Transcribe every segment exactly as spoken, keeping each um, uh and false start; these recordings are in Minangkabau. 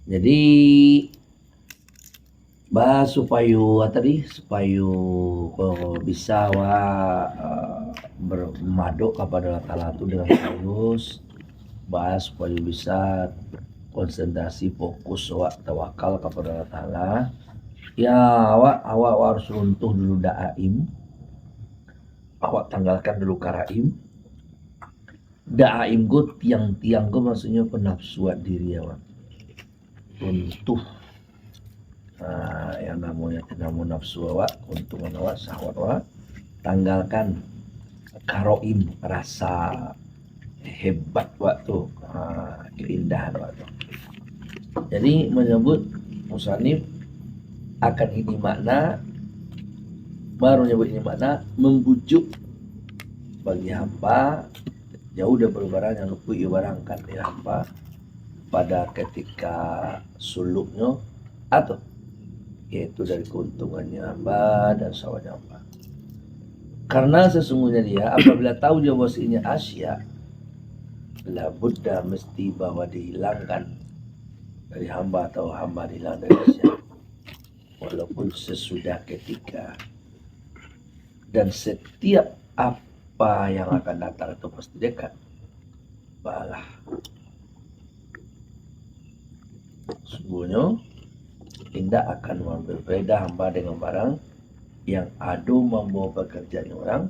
Jadi, ba supayo, ah, tadi, supayo, eh, bisa awak, eh, ber-, madok kapado Allah Taala tu dengan tulus, ba supayo bisa konsentrasi, fokus awak tawakal kapado Allah Taala. Ya, awak, awak, awak harus runtuh dulu da'aim. Awak tanggalkan dulu karaim. Da'aim ko, tiang-tiang ko, maksudnyo ko nafsu diri awak. Runtuh. Ah, yang namonyo, namo nafsu awak, keuntungan awak, syahwat awak, tanggalkan. Karaim, rasa hebat awak tu, ah, keindahan awak tu. Jadi, menyebut musannif akan ini makna, baru menyebut ini makna, membujuk bagi hamba, jauh dari barang yang lupuik barang kan dari hamba pada ketika suluknyo atau yaitu dari keuntungannya hamba dan syahwatnya hamba. Karena sesungguhnya dia, apabila tahu dia bahwasanya asya, la budda, mesti bahwa dihilangkan dari hamba atau hamba dihilang dari asya, walaupun sesudah ketika. Dan setiap apa yang akan datang itu pasti dekat. Balah. Sungguhnyo, indak akan maambil faedah hamba dengan barang yang ado mambawa pakarjaan urang,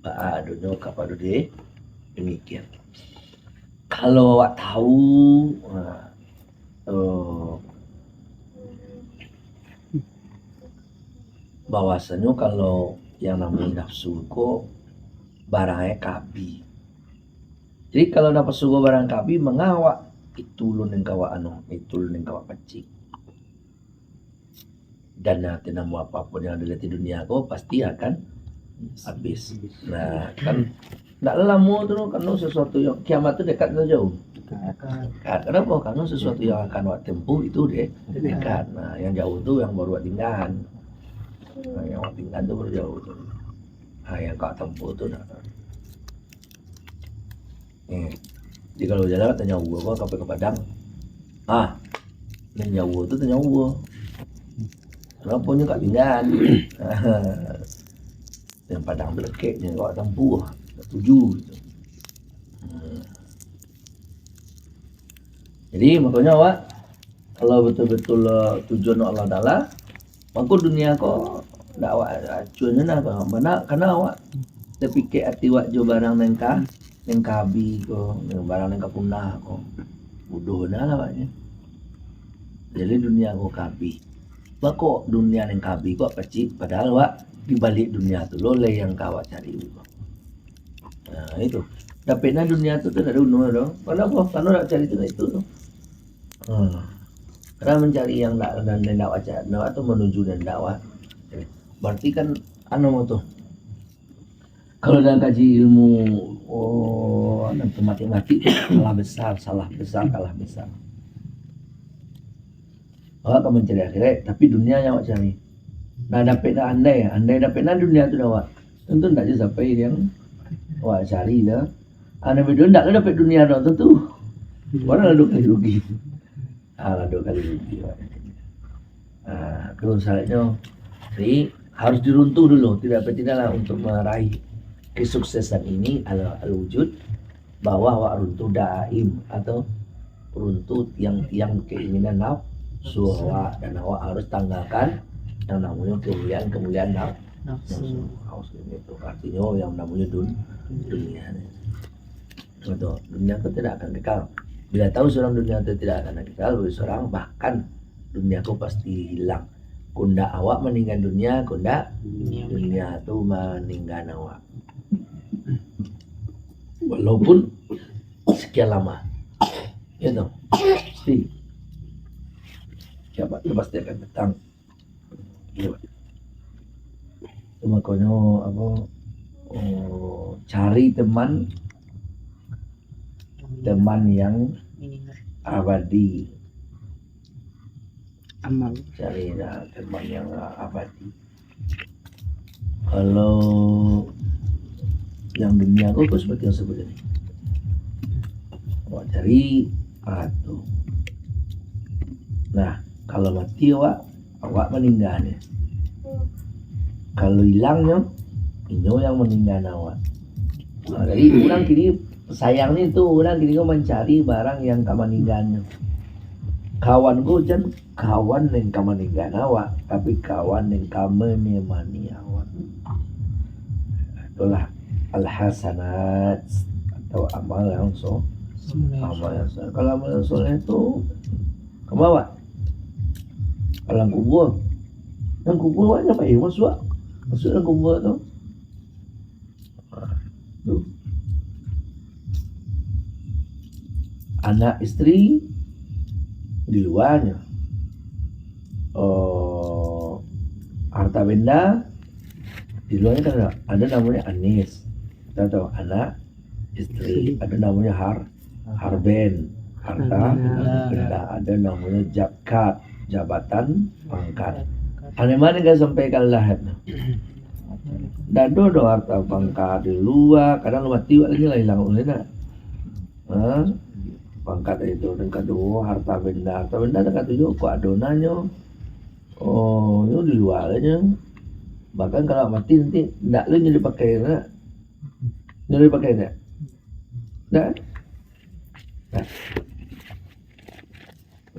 baa adonyo kapado di-, demikian. Kalau awak tahu, nah, eh, bahwasanyo kalau yang namonyo nafsu ko barangnyo kabi. Jadi, kalau nafsu ko barang kabi, manga awak itu ulun nan ka awak anu, itu ulun nan ka awak pacik. Dan nanti namo apapun yang ada di dunia ko pasti akan habis. Nah, kan ndak lamo tu, karena sesuatu yang, kiamat tu dekat atau jauh? Dekat. Dekat. Kenapa? Karena sesuatu yang akan awak tempuh itu de-, dekat. Nah, yang jauh tu yang baru awak tinggal. Nah, yang awak tinggal tu baru jauh tu. Nah, yang ka tempuh tu dah. Hmm. Jadi kalau jalan tanyo awak ko sampai ka Padang. Ah, nan jauah tu tanyo awak. Kenapa nyo ka tinggal? Yang Padang tu dakek, nyo ka tempuh, ka tuju gitu. Hmm. Jadi, makonyo awak, kalau betul-betul, eh, tujuan Allah Taala, mako dunia ko ndak awak acuanyo nah, bana, karena awak tapikek ati awak jo barang nan ka, nan ka abih ko, barang nan ka punah ko. Bodoh nah lah awaknyo. Jadi dunia ko ka abih. Bako dunia nan ka abih ko pacik, padahal awak di balik dunia tu lo lai yang ka awak cari ko. Nah, itu. Dapeknyo dunia tu, tu ndak ada guno doh. Karena apa? Karena nak cari tu, nak itu tu. Hmm. Karena mencari yang nak, dan, dan nak baca, nak tu menuju dan dakwah. Berarti kan, anu tu. Kalau dalam kaji ilmu, oh, anu tu matematik, salah besar, salah besar, kalah besar. Awak ka mancari akhirat, tapi dunia yang awak cari. Nah, dapek dah andai, andai dapek dah dunia tu dah awak. Tentu ndak je sampai yang awak cari dah. Andai beda ndak ka dapek dunia dah tentu. Orang lah dua kali rugi. Ah, lah dua kali rugi awak. Ah, tu salatnyo. Jadi, harus diruntuh dulu, tidak apa tidaklah untuk meraih kesuksesan ini ala, ala wujud. Bahwa awak runtuh daim atau runtuh tiang-tiang keinginan nafsu awak, dan awak harus tanggalkan yang namonyo kemuliaan-kemuliaan naf-, nafsu. Nafsu. Harus itu. Artinyo yang namonyo dun-, dunia ni. Itu, dunia tu tidak akan kekal. Bila tahu seorang dunia tu tidak akan kekal, bagi seorang, bahkan dunia ko pasti hilang. Ko ndak awak maninggan dunia, ko ndak dunia tu maninggan awak. Walaupun sekian lama. Ya toh? Pasti. Kiamat tu pasti akan datang. Iya. Itu makonyo, apa, oh, cari teman, teman yang abadi. Amal. Carilah teman yang abadi. Kalau yang dunia ko, ko seperti yang sebelum ini. Awak cari, ah, tu. Nah, kalau mati awak, awak maningganyo. Kalau ilangnyo, inyo yang maninggan awak. Nah, jadi urang kini sayang ni tu, urang kini ko mancari barang yang ka maningganyo. Kawan ko jan kawan yang ka maninggan awak, tapi kawan yang ka manyemani awak. Itulah al-hasanat atau amal yang so-, Soleh. Amal yang soleh. Kalau amal yang soleh tu, ka bawah. Dalam kubur. Dalam kubur awak nyo pai masuak. Masuak dalam kubur tu. Ha, tu. Anak isteri di luarnyo. Oh, harta benda di luarnyo kan ada. Ada namonyo anis. Kita tahu anak isteri. Isteri. Ada namonyo har-, harben, harta benda. Benda. Ada namonyo zakat, jabatan, pangkat. Ane mano ka sampaikan lahir tu? Ndak ado doh harta pangkat di lua, kadang lu mati wak lagi lah ilang uleh nak. Ha? Pangkat itu, dan kaduo harta benda. Harta benda dan katujuh kok ado nanyo. Oh, itu di lua aja. Bahkan kalau mati nanti ndak lu jadi pakai nak. Jadi pakai ndak? Ndak? Nah.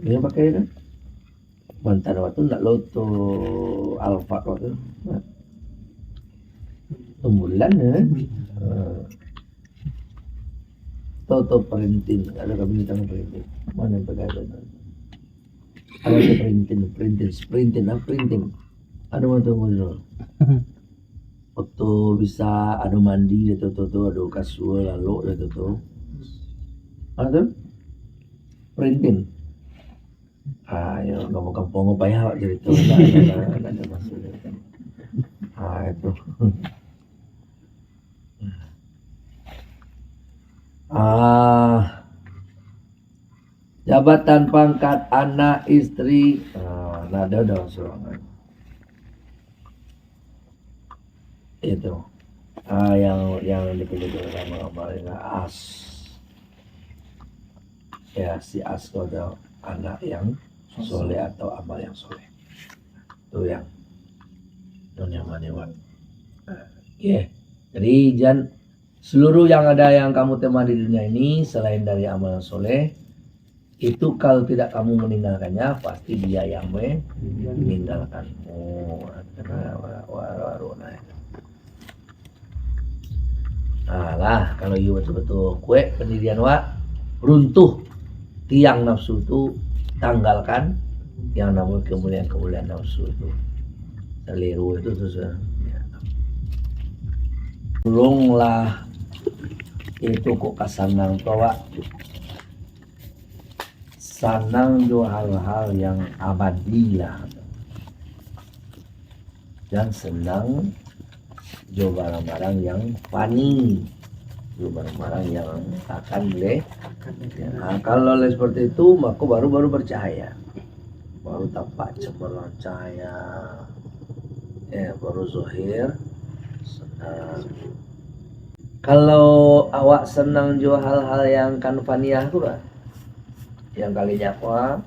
Ini pakai tu. Mantan waktu nak loto Alphard waktu. Nah. Tumbulan ya. Nah. Toto perintin, ada kami tangan perintin. Mana yang pakai tu? Ada tu perintin, perintin, perintin, ah, perintin. Ada mana tu ngono? Oto bisa ado mandi dek tu, tu, tu, ado kasua lalok dek tu, tu. Ha, tu? Printin. Ha, yo, kampung-kampung ko payah awak carito. Ndak, ndak, ndak, ndak ado maksud. Ha, itu. Ah, jabatan, pangkat, anak, isteri. Ah, nah, ado, ado surang. Itu. Ah, yang, yang dipilih ulama-ulama ini as. Ya, si as tu ado anak yang soleh atau amal yang soleh. Tu yang, tu yang maniwan. Ye. Jadi, jan, seluruh yang ada yang kamu terima di dunia ini, selain dari amal yang soleh, itu kalau tidak kamu meninggalkannya, pasti dia yang me-, meninggalkanmu. Karena wa-, wa-, wa-, wa-, nah, itu. Nah, lah, kalau iyo batul-batul kuek pendirian awak, runtuh tiang nafsu tu, tanggalkan yang namonyo kemuliaan-kemuliaan nafsu tu. Saliru itu susah. Ya. Tolonglah itu kok ka sanang tu awak. Sanang jo hal-hal yang abadi lah. Jan sanang jo barang-barang yang fani, jo barang-barang yang akan le-, ha, kalau lah seperti itu, mako baru, baru bercahaya, baru tampak cemerlang cahaya, ya, baru zahir senang. Kalau awak sanang jo hal-hal yang kan faniah tu lah, yang kalinya apa,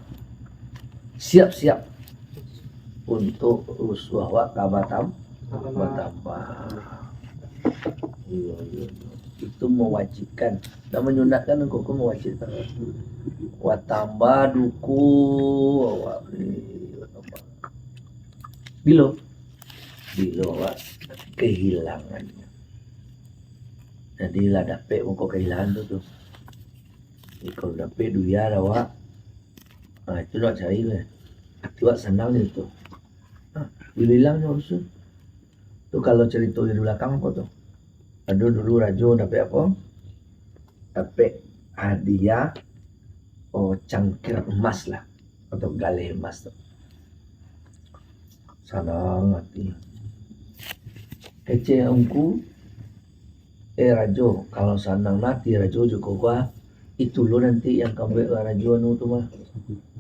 siap-siap untuk rusuah awak ka batam-, batambah. Iyo, iyo, iyo. Itu mewajibkan. Dan menyunatkan engkau ko mewajibkan. Watambah duku awak. Iyo, watambah. Bilo? Bilo awak kehilangan. Jadi lah dapek mangko kehilangan tu, tu. Jadi kalau dapek duit awak, ha, itu nak cari lah. Ati awak sanang je tu. Ha, bilo ilang nyo rusuh. Tu kalau carito di balakang apo tu? Ado dulu rajo dapek apo? Dapek hadiah, oh, cangkir emas lah. Atau galeh emas tu. Sanang ati. Kecek angku, eh, rajo, kalau sanang ati rajo jo ko, itu lo nanti yang ka buek rajo anu tu mah.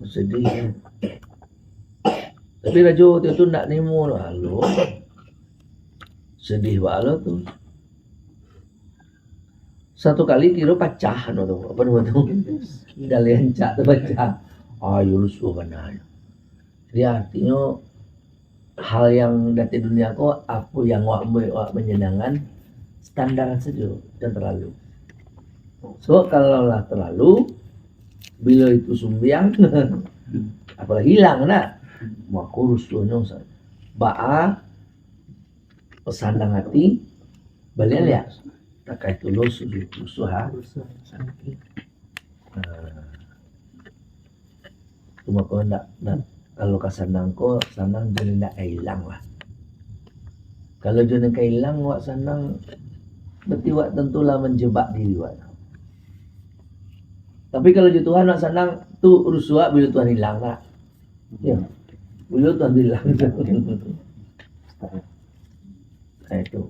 Sedih. Tapi rajo waktu tu ndak nimo lo, alo. Sedih baa lo tu. Satu kali kiro pacah no tu, apo namo tu? Galeh ancak tu pacah. Ayo rusuah bana. Jadi artinyo, hal yang di ateh dunia ko, apo yang awak buek, awak manyanangkan, standar sajo, jan talalu. Sabab kalau lah talalu, bilo itu sumbiang, apolai ilang nak, mako rusuahnyo sa-, baa sanang ati, baliak-liak. Takai tulus, rusuah, ha? Rusuah. Nah, tu mako ndak, ndak, kalau ka sanang ko, sanang jo nan ndak ka ilang lah. Kalau jo nan ka ilang, wak sanang, berarti wak tantulah manjebak diri wak. Tapi kalau jo Tuhan wak sanang, tu rusuah bilo Tuhan ilang lah. Ya. Bilo Tuhan ilang. Nah, itu.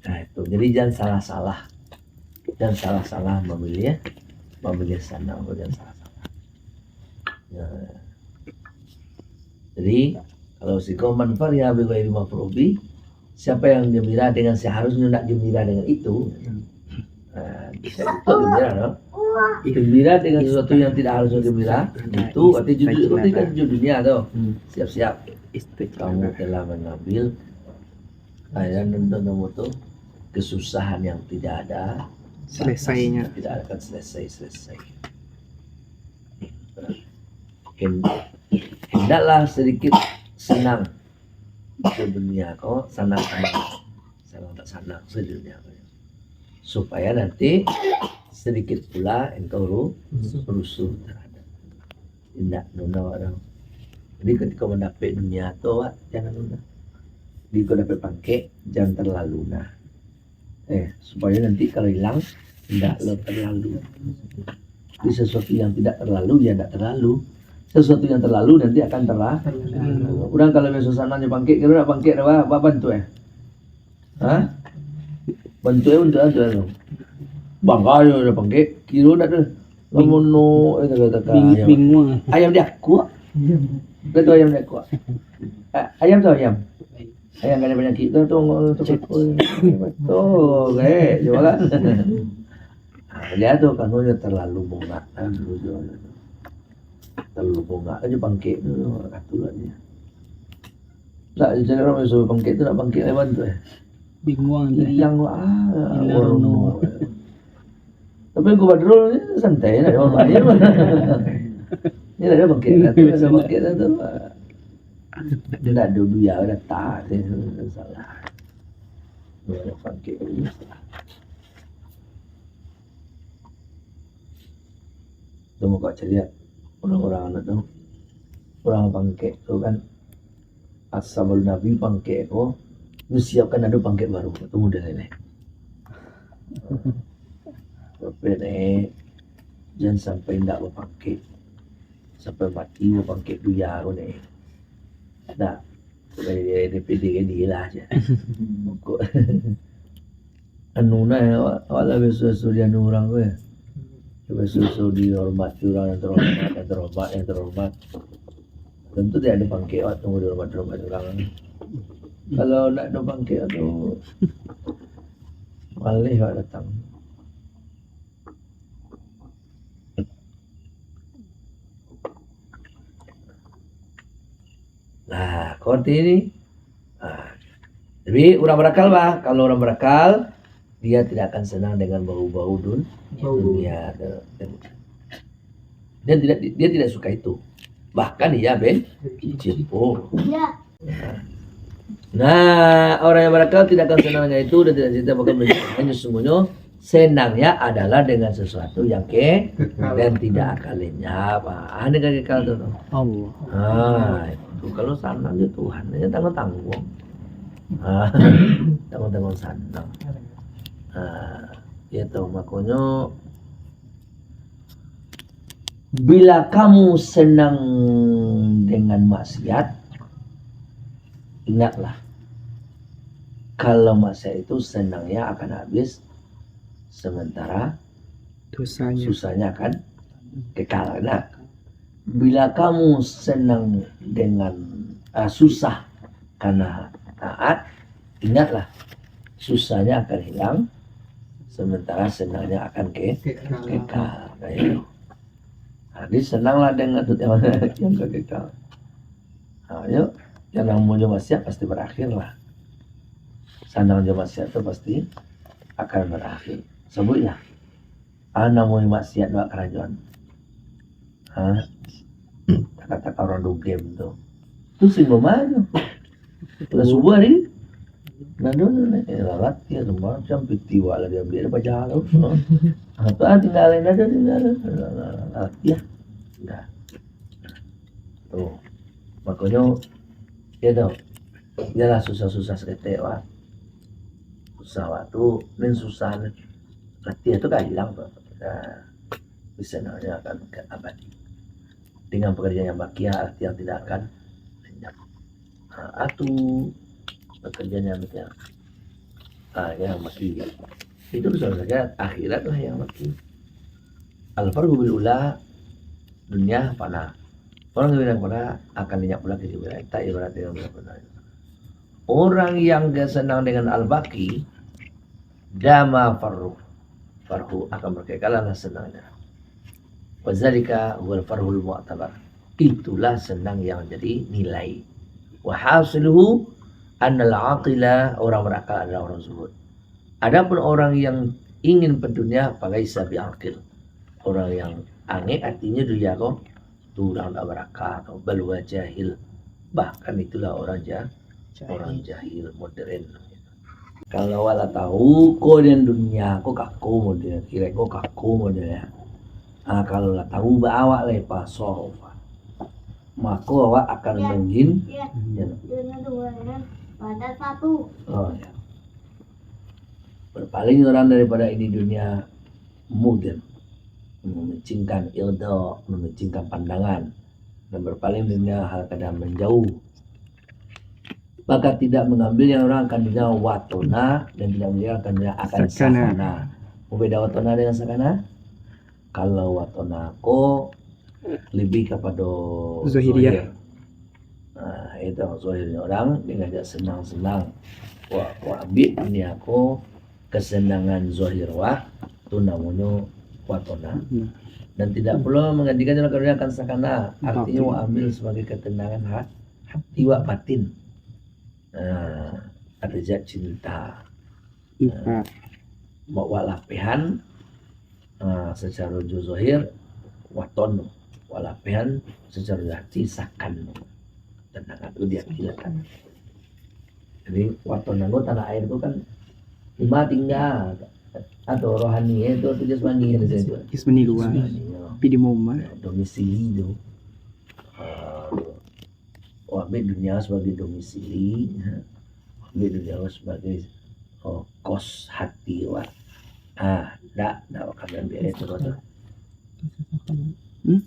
Nah, itu. Jadi, jan salah-salah. Jan salah-salah mamilih, mamilih sanang tu, jan salah-salah. Ya. Jadi, kalau siko, "Man fariha bi ghairi mafruhi," siapa yang gembira dengan seharusnya ndak gembira dengan itu, nah, bisa itu gembira, no? Gembira dengan sesuatu yang tidak harusnya gembira, itu arti judul, itu kan judul dunia tu. Hmm. Siap-siap. Kamu telah mengambil, nah, yang nonton nomor tu, kesusahan yang tidak ada selesainya. Tidak akan selesai-selesai. Hen-, hendaklah sedikit senang di dunia ko, sanang-sanang, sanang tak sanang sajo dunia ko, supaya nanti sedikit pula engkau ru-, rusuh terhadap. Indak nuna awak tu. Jadi, ketika mandapek dunia tu, awak jangan nuna. Jadi, kau dapek pangkek, jangan terlalu nah. Eh, supaya nanti kalau hilang, indak lo terlalu. Jadi, sesuatu yang tidak terlalu, ya indak terlalu. Sesuatu yang terlalu nanti akan terla-, terlalu. Urang kalau biaso sanang jo pangkek, kiro ndak pangkek dah, apa bantuak, eh? Ha? Bantuak, bantuak, bantuak tu. Bangga jo dah pangkek, kiro ndak tu. Bing-, lamun no, eh, tak, tak, tak, bing-, ayam. Bingung. Ayam diakuak. Dah tu ayam diakuak. A-, ayam tu ayam. Ayam kada panyakik tu, tu, tu, tu. Betul, eh, cuba kan? Ah, dia tu kan, dia terlalu bongak, kan, dulu tu. Terlalu bongak aja pangkek tu, katulah dia. Tak, jadi orang suruh pangkek tu, nak pangkek lewat tu, eh. Bingung tu, eh. Hilang, ah, hilang warna. Tapi Gubernur ni santai lah, dia orang main. Ni lah dia bangkit lah tu, dia bangkit lah tu. Dia dah duduk, ya, dah tak, dia salah. Dia dah bangkit dulu. Tu muka caliak orang-orang anak tu. Orang bangkit tu kan. Asa baru Nabi pangkek ko, nu siapkan ado pangkek baru, tu model ni. Tapi ni, jan sampai ndak bapangkek. Sampai mati bapangkek dunia ko ni. Ndak. Dia, dia pede dia lah je. Mangko. Anu nah, awak, awak lah biaso-biaso di anu urang tu, ya. Biaso-biaso dihormati urang yang terhormat, yang terhormat, yang terhormat. Tentu tidak ada pangkek awak tunggu dihormati, hormati urang. Kalau ndak ada pangkek tu, maleh awak datang. Nah, kau arti ni. Nah, jadi urang barakal, bah. Kalau urang barakal, dia tidak akan senang dengan bau-bau dun-, bau dunia. Dia tidak, dia tidak suka itu. Bahkan dia ben-, benci. Oh. Ya. Nah, orang yang barakal tidak akan senang dengan itu dan tidak cinta, bahkan benci. Hanya sungguhnya senangnya adalah dengan sesuatu yang ke-, kekal dan tidak akan lenyap. Ah, ini kan kekal tu, tu. Allah. Ah, itu kalau sanang jo Tuhan, dia tanggung-tanggung. Ah, tanggung-tanggung sanang. Ah, itu makonyo, bila kamu senang dengan maksiat, ingatlah, kalau maksiat itu senangnya akan habis, sementara dosanya, susahnya akan kekal. Nah, bila kamu senang dengan, ah, susah karena taat, ingatlah, susahnya akan hilang, sementara senangnya akan ke-, kekal. Kekal. Nah, itu. Ha, Jadi, sananglah dengan tu yang, yang kekal. Ha, yo, yang namonyo maksiat pasti barakhir lah. Sanang jo maksiat tu pasti akan barakhir. Sabuiklah. Ah, namonyo maksiat dek karajoan. Ha? Kata-kata urang do game tu. Tu sing bamain tu. Lah subuah hari. Nado tu, eh, lah latiah tu macam piti wak lah diambiak dek paja tu. Ha, tu ah, tinggal, nado tinggal. Lah, lah, lah, latiah. Dah. Tu. Makonyo, yo tu. Iyolah susah-susah saketek, wak. Susah, wak. Tu, nan susah ni. Latiah tu kan hilang, wak. Nah, bisa namanya akan ke abadi. Dengan pekerjaan yang bakia, latihan tidak akan lenyap. Ha, atu pekerjaan yang bakia. Ha, yang maki. Itu bisa saja akhirat lah yang maki. Al-farhu bil ula, dunia fana. Orang yang bilang fana akan lenyap pula ke akhirat. Tak ibarat dengan bilang fana. Orang yang dia senang dengan al-baqi, dama farhu. Farhu akan berkekalan senangnya. Wazalika huwal farhul mu'tabar. Itulah senang yang jadi nilai. Wa hasiluhu annal aqila, orang berakal adalah orang zuhud. Adapun orang yang ingin berdunia, falaisa biaqil. Orang yang angek atinyo dunia ko, tu urang dak barakal, bal huwa jahil. Bahkan itulah orang ja-, orang jahil modern. Kalau awak lah tahu ko, dan dunia ko kako model, akhirat ko kako model, ya. Ah, kalau lah tahu ba awak lai paso, mako awak akan mangin-, ya. Pada satu. Oh, ya. Berpaling orang daripada ini dunia, mudin, memicingkan irda, memicingkan pandangan, dan berpaling dunia hal kadang menjauh. Maka tidak mengambil yang orang akan dunia watona, dan tidak menjadikan dunia akan sakana. Sakana. Beda watona dengan sakana? Kalau watona ko lebih kepada zahiriah. Zahir. Nah, itu zahirnya orang, dia ngajak senang-senang. Wak, wak ambil dunia ko kesenangan zahir wak, tu namonyo watona. Hmm. Dan tidak perlu menjadikan dalam keadaan akan sakana, artinya batin. Wak ambil sebagai ketenangan ha-, hati wak batin. Nah, ada zat cinta. Nah, wak lapehan, ah, secara jo zahir, waton, wak lapehan secara hati sakan. Tenang tu di hati lah kan. Jadi, waton nanggo tanah air tu kan, ima tinggal, atau rohani, eh, tu, tu jasmani, kan, jasmani, jasmani luar. Jasmani, ya. Tapi di rumah. Ya, domisili tu. Ah, wak ambil dunia sebagai domisili, ya. Ambil dunia sebagai, oh, kos hati wak. Ah, dak, dak wak ambil itu, tu. Hmm?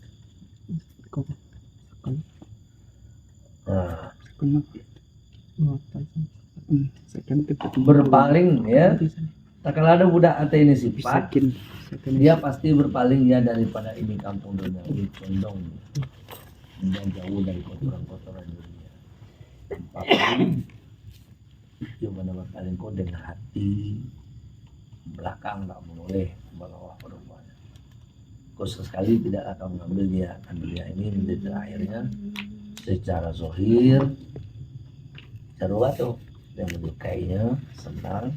Ah. Hmm, second tu. Berpaling, ya. Takkan ada budak atau ini sifat, second, second. Dia pasti berpaling, ya, daripada ini kampung dunia, ini condong. Dia jauh dari kotoran-kotoran dunia. Berpaling, dia mana berpaling kau dengan hati belakang, tak boleh, bawah, bawah. Kau sesekali tidak akan mengambil dia, akan dia ini menjadi terakhirnya secara zahir, secara batin, yang menyukainya, senang,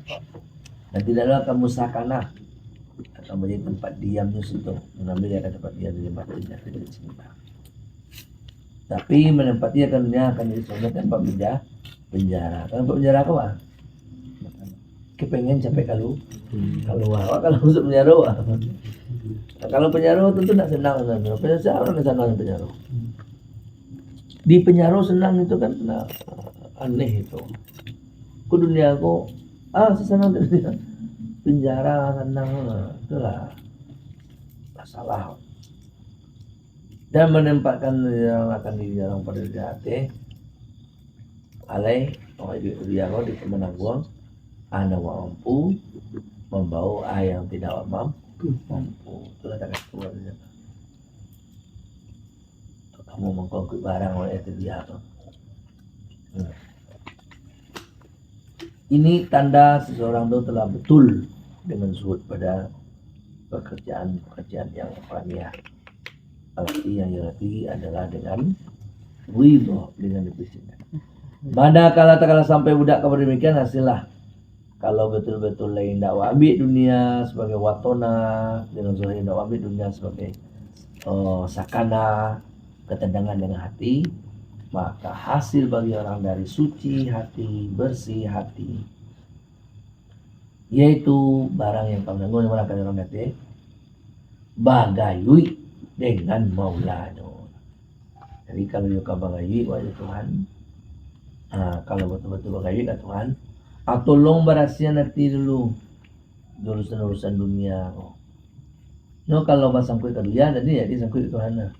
dan tidaklah akan musakanah, akan menjadi tempat diamnya situ, mengambil dia ke tempat diam di batinnya, tidak cinta. Tapi menempati akan dunia akan jadi sebagai tempat penja-, penjara. Tempat penjara apa? Kepengen capek kalu-, kaluar. Awak kalau masuk penjara, wak. Nah, kalau penjara tentu nak senang, kan? Penjara, siapa nak senang penjara? Di penjara senang itu kan, nah, aneh itu. Ku dunia ku, ah, senang tu. Penjara senang, nah, itulah masalah. Dan menempatkan yang akan dilarang pada di hati, alai, oh, di, di, apa, di menanggung, anda mampu membawa yang tidak mampu, mampu. Itulah takkan Tuhan. Kamu mengkongkut barang oleh itu dia tu. Hmm. Ini tanda seseorang tu telah betul dengan zuhud pada pekerjaan-pekerjaan yang faniah. Tapi yang yang tinggi adalah dengan ridho, dengan dipersilakan. Manakala takala sampai budak ka demikian, hasillah. Kalau betul-betul lain ndak ambil dunia sebagai watona, dengan zahir ndak ambil dunia sebagai, eh, sakana, ketenangan dengan hati, maka hasil bagi orang dari suci hati, bersih hati, yaitu barang yang kamu tanggung, yang mana orang kata, bagayuik dengan maulanyo. Jadi, kalau yo ka bagayuik, wahai Tuhan, ha, kalau betul-betul bagayuik ka Tuhan, ah, tolong barasiahan ati dulu, urusan-urusan dunia ko. No, kalau basangkuik ka dunia, jadi, jadi sangkuik ka Tuhan lah.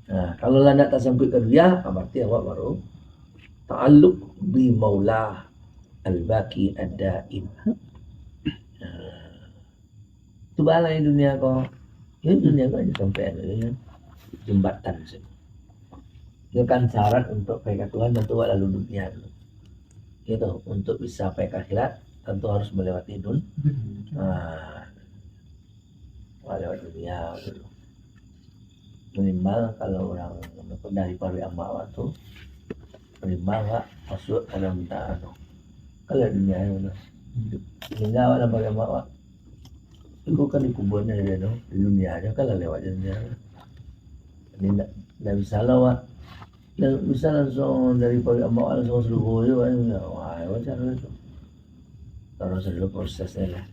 Nah, kalau lah ndak tasangkuik ka dunia, ah, berarti awak baru ta'alluq bi Maula al-Baqi ad-Daim. Nah, tu bala dunia ko. Ya, dunia ko aja sampai anu, ya, jembatan saja. Itu kan syarat untuk pai ka Tuhan, tentu awak lalu dunia dulu. Gitu, untuk bisa pai ka akhirat, tentu harus melewati dun-, ah, melewati dunia dulu. Minimal kalau urang dari paruik amak awak tu, minimal awak masuak ka dalam, anu, kalau dunia tu. Minimal awak dalam paruik amak awak. Itu kan dikuburnyo je tu, di dunia je kan lah lewat je dunia. Jadi ndak, ndak bisa lah awak, ndak bisa langsung dari paruik amak awak langsung ka sarugo je, wah, wah, cara tu. Harus ado prosesnyo lah.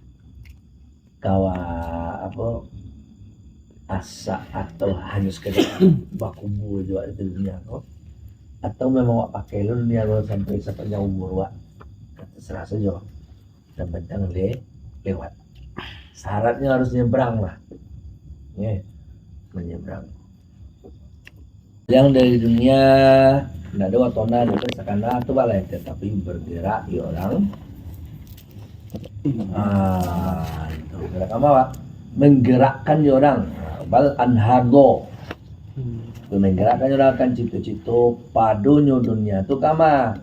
Kawa, apo, asa atau hanyo sekadar bakubur jo awak di dunia ko, atau memang awak pakai lo dunia ko sampai sapanjang umur awak, terserah sajo. Yang penting le-, lewat. Syaratnyo harus nyebrang lah. Ye, menyebrang. Yang dari dunia, ndak ado watona, ndak ado sakana, tu balai, tetapi bergerak di orang. Ah, itu gerak kama, Pak? Menggerakkan di orang. Bal anhado. Menggerakkan orang akan cito-cito padonyo dunia tu kama,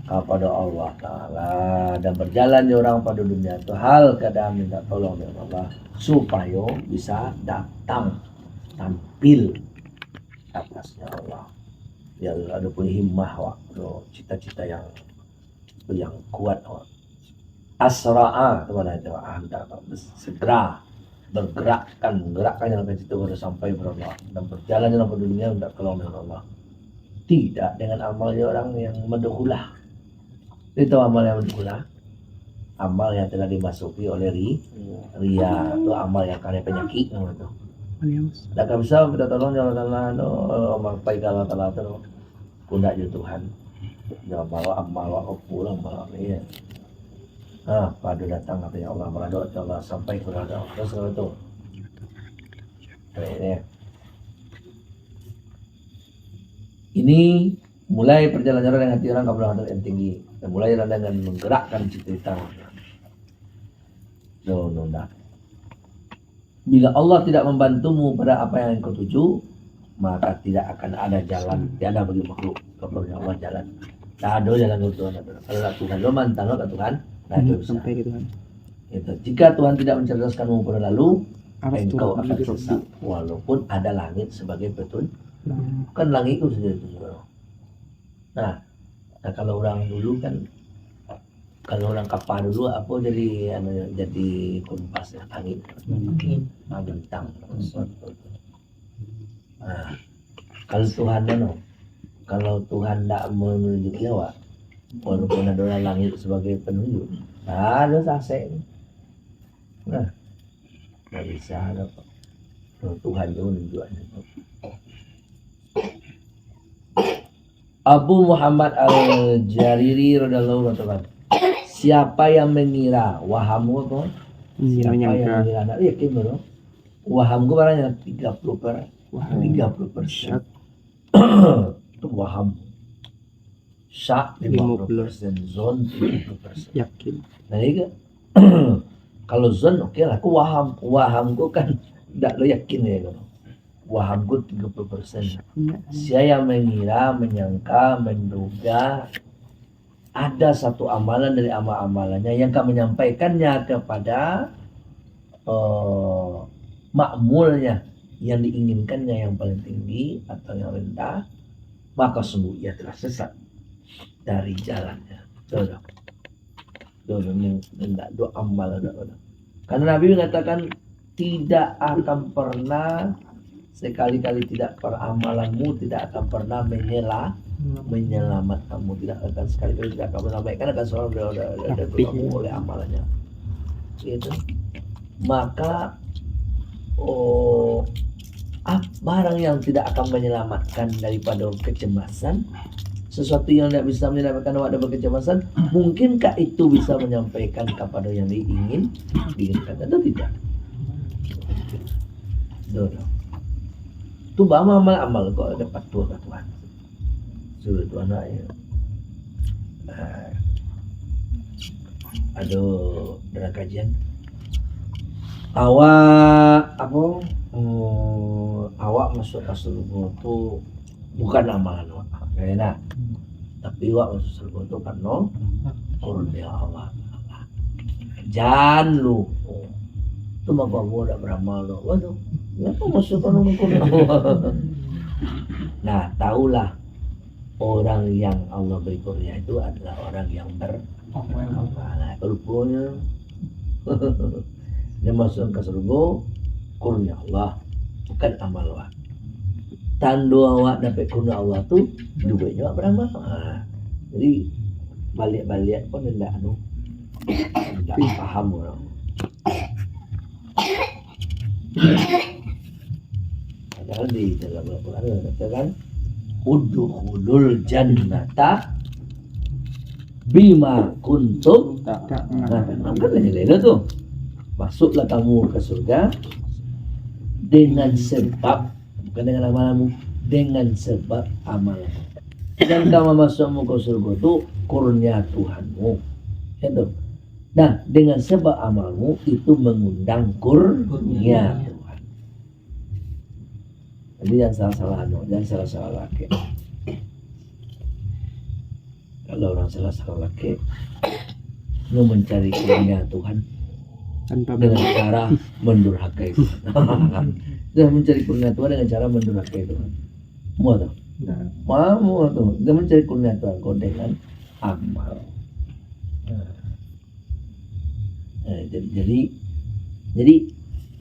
kapado Allah Ta'ala, dan berjalan di orang pado dunia tu hal kadang minta tolong dari Allah, supayo bisa datang, tampil atasnya Allah. Ya, ado punya himmah awak, ado cita-cita yang, yang kuat awak. Asra'a tu mana itu, ah, hendak segera bergerakkan, menggerakkan yang akan situ baru sampai kepada Allah dan berjalan dalam dunia minta tolong dengan Allah. Tidak dengan amalnya orang yang madhulah. Itu amal yang madhulah. Amal yang telah dimasuki oleh ri-, ria, tu amal yang kena penyakit nama tu. Dak akan bisa minta tolong Allah Taala tu, mapai ka Allah Taala tu. Kundak jo Tuhan. Jo amal, amal, apo lah amal ni, ya. Ha, pado datang kato Allah, maradok kato Allah, sampai kato Allah. Terus kato tu. Baik, ya. Ini mulai perjalanan dengan hati orang ka belakang yang tinggi. Dan mulai dengan menggerakkan cita-cita. No, no, nah. Bila Allah tidak membantumu pada apa yang engkau tuju, maka tidak akan ada jalan, tiada bagi makhluk kepada Allah jalan. Tak ada jalan untuk Tuhan. Kalau nak Tuhan, lo mantang lo ke Tuhan, nah, itu Hmm, bisa. Sampai ke Tuhan. Itu. Jika Tuhan tidak mencerdaskanmu pada lalu, Araf engkau Tuhan akan juga sesat. Walaupun ada langit sebagai petunjuk. Hmm. Bukan langit itu saja itu juga. Nah, nah, kalau orang dulu kan, kalau orang kapa dulu, apo jadi, anu, jadi kompas, ya, angin. Hmm. Ah, bintang. Hmm. Nah, kalau Tuhan, anu, kalau Tuhan ndak menunjuki awak, walaupun ado langit sebagai penunjuk, nah, ado sasek. Nah, ndak bisa ado. Tuhan tu menunjukan. Abu Muhammad Al-Jariri radhiyallahu anhu mengatakan, siapa yang mengira, waham ko apa? Hmm, siapa yang menyangka. Mengira, ndak yakin baru. Waham ko barangnya tiga puluh per-, waham. Tiga puluh persen. Syak. Itu waham. Syak lima puluh persen, lima puluh. Zon tujuh puluh persen. Yakin. Nah, iya kan? Kalau zon, oke lah. Aku waham. Waham ko kan ndak lo yakin ya, kan? Waham ko tiga puluh persen. Iya. Sia yang mengira, menyangka, menduga ada satu amalan dari amal-amalannya yang akan menyampaikannya kepada, eh, makmulnya. yang diinginkannya yang paling tinggi atau yang rendah, maka sungguh ia telah sesat dari jalannya. Tuh, tuh. Tuh, tuh, ini, ini ndak doa amal, ndak, ndak. Karena Nabi mengatakan, "Tidak akan pernah, sekali-kali tidak per-, amalanmu tidak akan pernah menyela-, menyelamatkanmu, tidak akan, sekali-kali tidak akan menyelamatkan, akan selalu ada, ada, ada, ada oleh amalannya." Gitu. Maka, oh, ap-, barang yang tidak akan menyelamatkan daripada kecemasan, sesuatu yang tidak bisa menyelamatkan awak dari kecemasan, mungkinkah itu bisa menyampaikan kepada yang diingin, diinginkan atau tidak? Doh, doh. Tu baamal-amal kok dapat tuah ka Tuhan. Sudah tu anak ya. Ah. Ado dalam kajian. Awak, apo, hmm, awak masuk ka surga tu bukan amalan awak. Kan? Tapi awak masuk surga tu karena kurnia Allah. Jan lupo. Tu mangko ambo dak baramal doh. Wah tu. Ngapa masuk ka dalam kurnia Allah? Nah, tahulah orang yang Allah beri kurnia itu adalah orang yang beramal. Nah, kalau luponyo, dia masuk ka surga, kurnia Allah, bukan amal awak. Tando awak dapek kurnia Allah tu, duonyo awak baramal. Ha. Jadi, baliak-baliak pun indak anu, indak paham urang. Padahal di dalam Al-Quran dikatakan, "Udkhulul jannata bima kuntum." Nah, kan lah jadi tu. Masuklah kamu ke surga dengan sebab, bukan dengan amalmu, dengan sebab amalmu. Dan kamu masukmu ke surga tu kurnia Tuhanmu. Ya tu. Nah, dengan sebab amalmu itu mengundang kurnia Tuhan. Jadi, jangan salah-salah anu, jangan salah-salah lakek. Kalau urang salah-salah lakek, dia mencari kurnia Tuhan tanpa dengan cara mendurhakai Tuhan. Dia mencari kurnia Tuhan dengan cara mendurhakai Tuhan. Muah tu? Nah. Muah, muah tu. Dia mencari kurnia Tuhan ko dengan amal. Nah. Eh, jadi, jadi, jadi,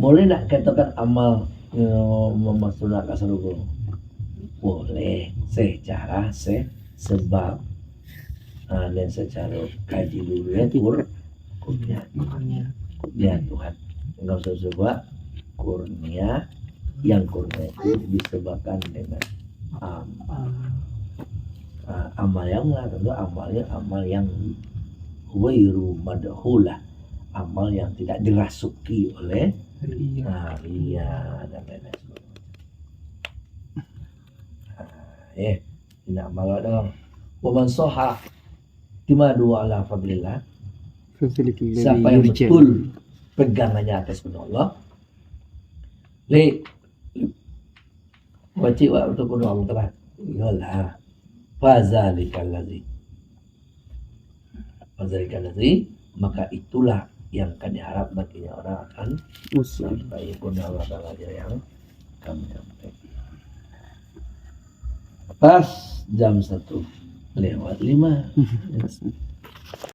boleh nak katakan amal, eh, mamasukkan ka sarugo? Boleh, secara se-, sebab. Ah, dan secara kaji dulu ya, kur-, kurnia, kurnia Tuhan. Enggak usah sebab kurnia yang kurnia itu disebabkan dengan amal. Ah, amal yang mana? Tentu amalnya amal yang ghairu madkhulah, amal yang tidak dirasuki oleh riya, ah, riya dan lain-lain sebagainya. Ah, eh, tidak amal dong. Wa man sahha i'timadu ala fadlillah. Siapa yang betul pegangannya atas kurnia Allah, Lek, wajib wak untuk kurnia Allah Taala. Iyolah. Fazalika allazi. Fazalika allazi, maka itulah yang akan diharap baginya orang akan sampai kurnia Allah Taala yang akan mencapai. Pas jam satu lewat lima.